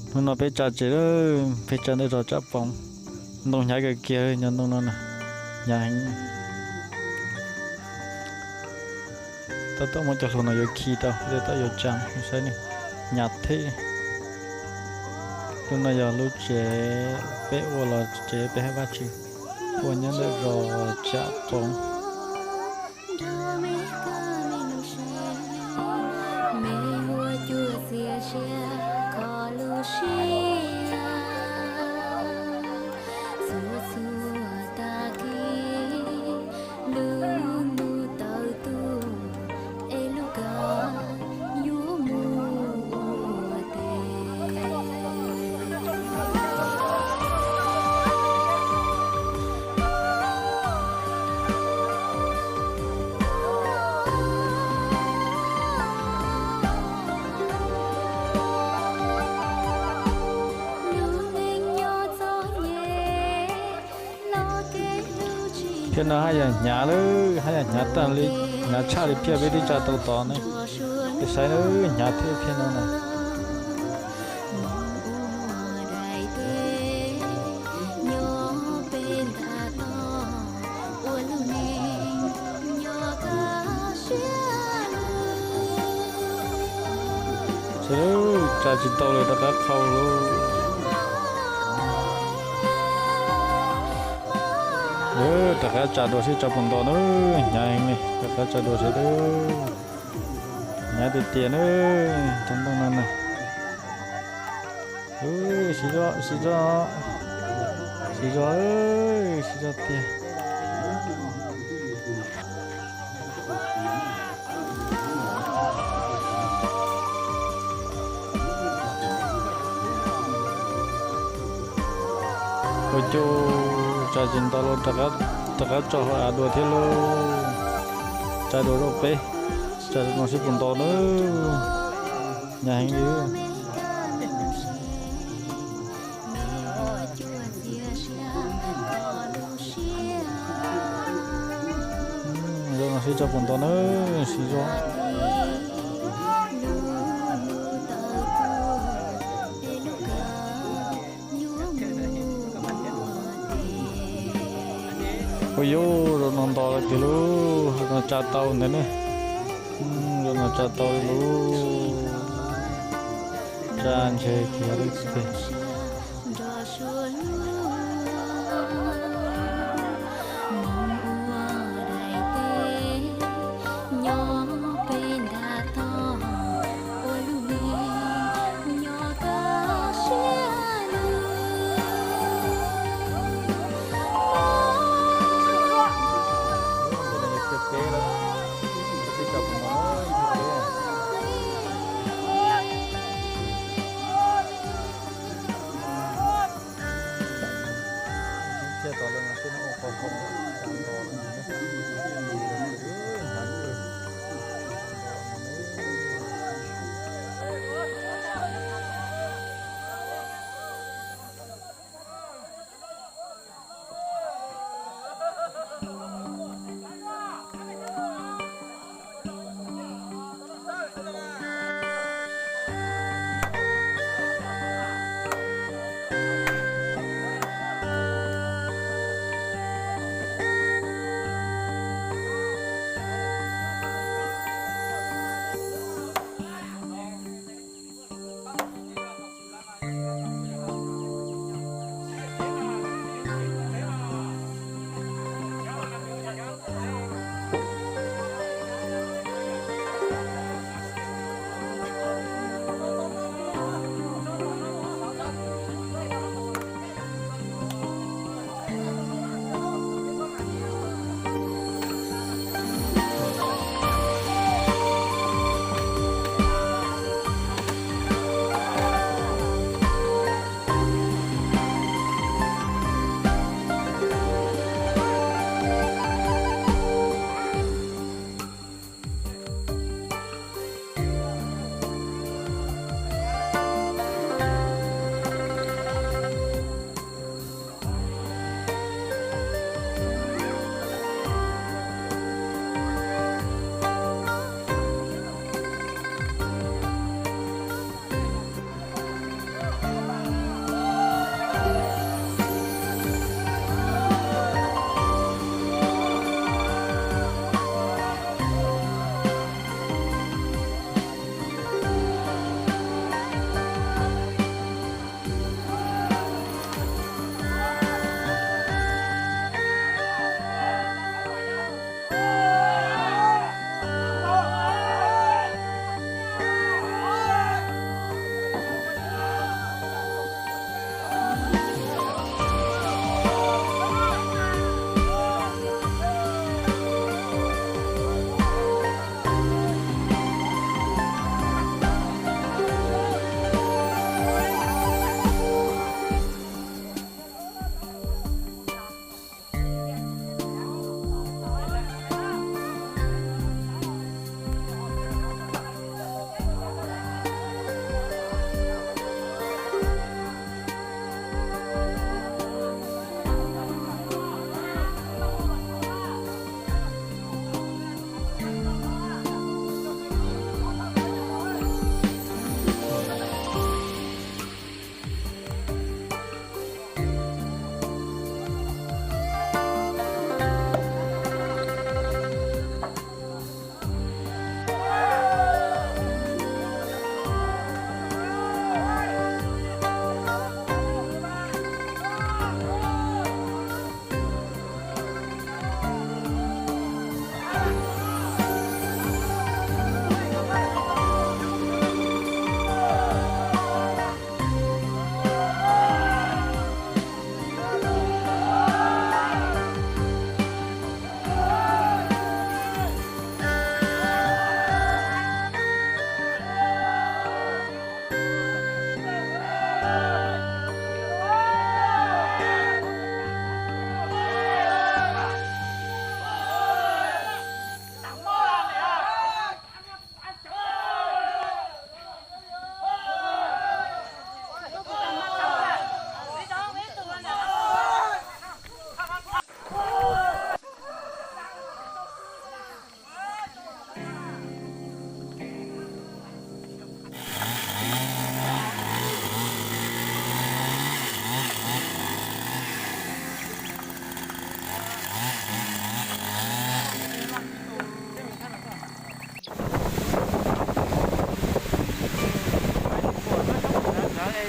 Hnub no peb tsa tsev lawm, peb tsa ntawm zos Tsab Poov. Ntoo hnyav kawg kiag, nyob ntoo no na, hnyav heev. Tab tom muab cov hlua no yuav khi rau, tab tom yuav tsa, saib ne, hnyav thiab. Lub no yog lub tsev peb ua los tsev peb hais Vajtswv, ua nyob ntawm zos Tsab Poov. Thiab no haj yam hnyav lawm, haj yam hnyav tag li, hnyav tshaj li phiaj peb twb tsa tau tod ne. Peb saib na, hnyav thiab thiab no na. Tsa tsis tau li, rov qab qhau lauj. Rov qab tsa dua seb tsa puas nto na, hnyav heev li, rov qab tsa dua seb. Hnyav tiag tiag na, cov ntoo no na. Siv zog, siv zog, siv zog, siv zog tiag. Ua cas tsa tsis nto los, rov qab tso hauv av dua thiab lauj. Tsa dua rau peb, tsa no seb puas nto na. Hnyav heev li. Zoo no seb tso puas nto na, siv zog. Ua yus zoo no nto tiag lauj, no tsa tau ntawd ne. Zoo no tsa tau lauj. Tsa ntshe tiag lauj.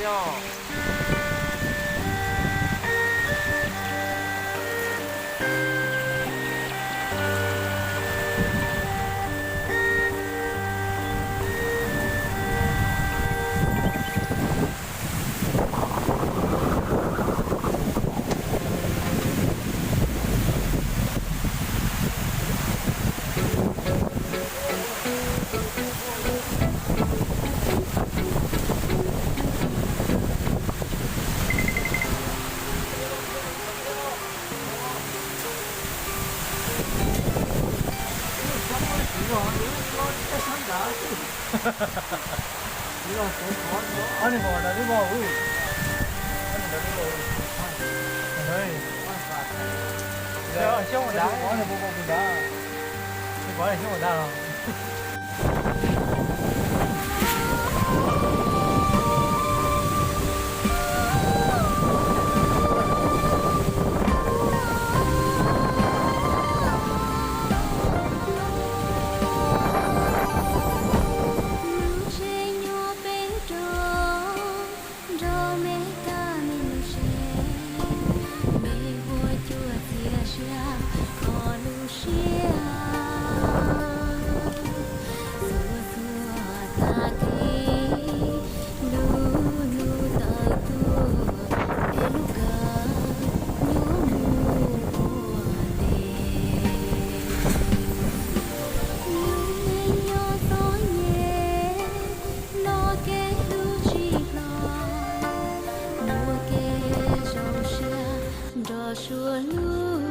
Lub tsev nyuag peb rau nrog me kab me lus tsev, me huab cua txias siab kho lub siab. Xuas xuas tag kis, lub hnub tawm tuaj es lub kawm yuav mus ua teb. Lub neej nyob txom nyem, los kev hlub tsis hlob, muaj kev zoo siab nrog Suav luag.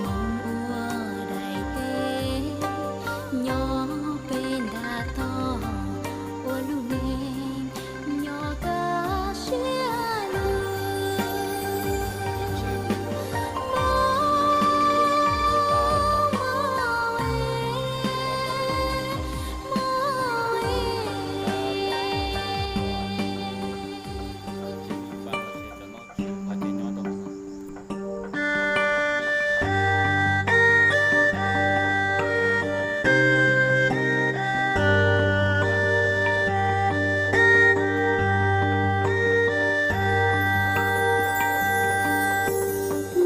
Moog ua daim teb nyob pem nram tog, ua lub neej nyob kaj siab lug.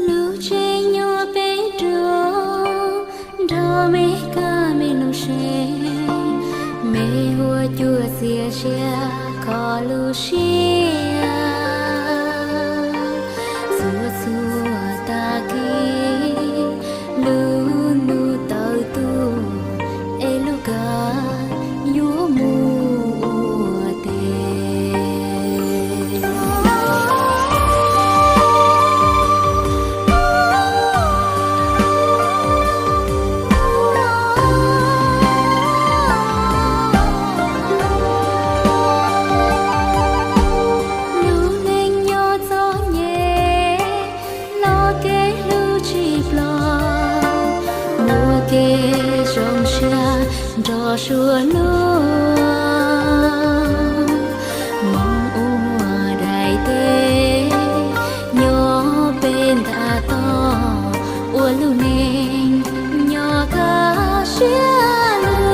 Lub tsev nyuag peb rau nrog me kab me lus tsev, me huab cua txias siab kho lub siab. Xuas xuas tag kis, lub hnub tawm tuaj es lub kawm yuav mus ua teb. Lub neej nyob txom nyem, los kev hlub tsis hlob, muaj kev zoo siab nrog Suav luag. Moog ua daim teb nyob pem nram tog, ua lub neej nyob kaj siab lug.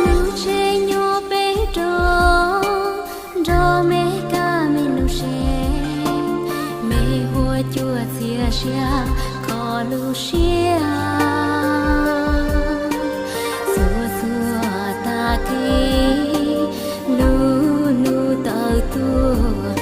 Lub tsev nyuag peb rau nrog me kab me lus tsev, me huab cua txias siab kho lub siab. Xuas xuas tag kis, lub hnub tawm tuaj